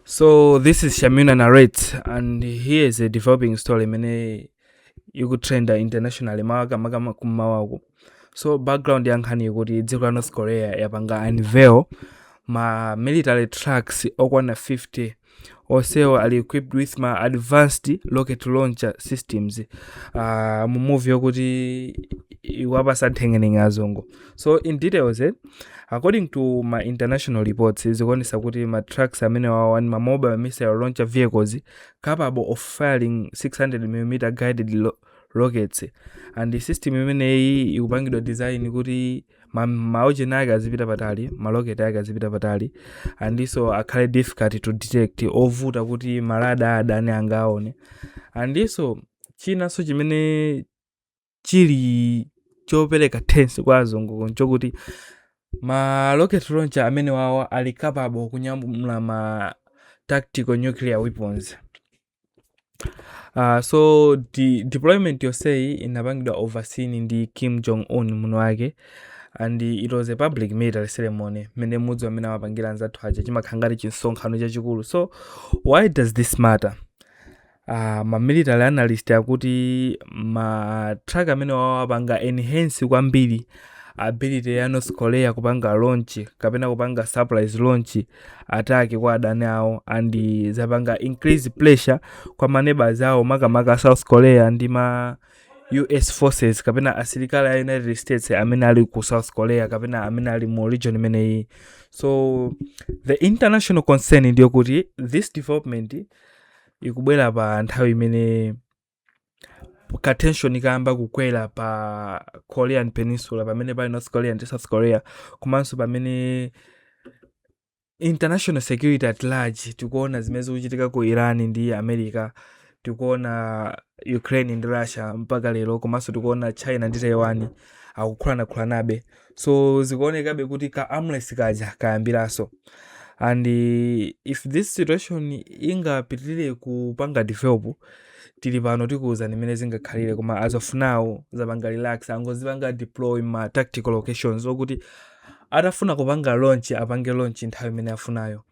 So this is Shamina narrates, and here is a developing story imene ikutrenda internationally, makamaka kum'mawako. So background ya nkhani ikuti dziko la North Korea yapanga unveil ma military trucks okwana 50, onsewo ali equipped with ma advanced rocket launcher systems, mu move yokuti iwapasa nthengenenge azungu. So in details, according to ma international reports, zikuonesa kuti ma trucks amene wawa ni ma mobile missile launcher vehicles capable of firing 600 mm guided rockets, and system imeneyi ikupangidwa design kuti maojeni ake azipita patali, ma rocket ake azipita patali, andinso akhale difficult to detect, ovuta kuti ma radar adani angaone. Andinso chinanso chimene chili chopereka tense kwa azungu nchokuti ma rocket launcher amene wawa ali capable kunyamula ma tactical nuclear weapons. So the deployment yonseyi inapangidwa overseen ndi Kim Jong Un muno wake, and it was a public military ceremony mmene mudzi amene amapangira anzathu aja, chimakhala ngati chinsonkhano chachikulu. So why does this matter? Ma military analyst akuti ma truck amene wawa apanga enhance kwambiri ability ya North Korea kupanga launch kapena kupanga surprise launch attack kwa adani awo, and zapanga increase pressure kwa ma neighbors awo, makamaka South Korea ndi ma US forces kapena asilikali a United States amene ali ku South Korea kapena amene ali mu region imeneyi. So the international concern ndiyo kuti this development ikubwera pa nthawi imene ka tension kayamba kukwera pa Korean Peninsula, pamene pali North Korea ndi South Korea, komanso pamene international security at large tikuona zimene zikuchitika ku Iran ndi America, tikuona Ukraine ndi Russia mpaka lero, komanso tikuona China ndi Taiwan akukhulanakhulanabe. So zikuonekabe kuti ka arms race kaja kayambiranso, and if this situation ingapitirire kupanga develop, tili pano tikuwuzani mmene zingakhalire. Koma as of now zapanga relax, angozipanga deploy ma tactical locations okuti atafuna kupanga launch, apange launch nthawi imene afunayo.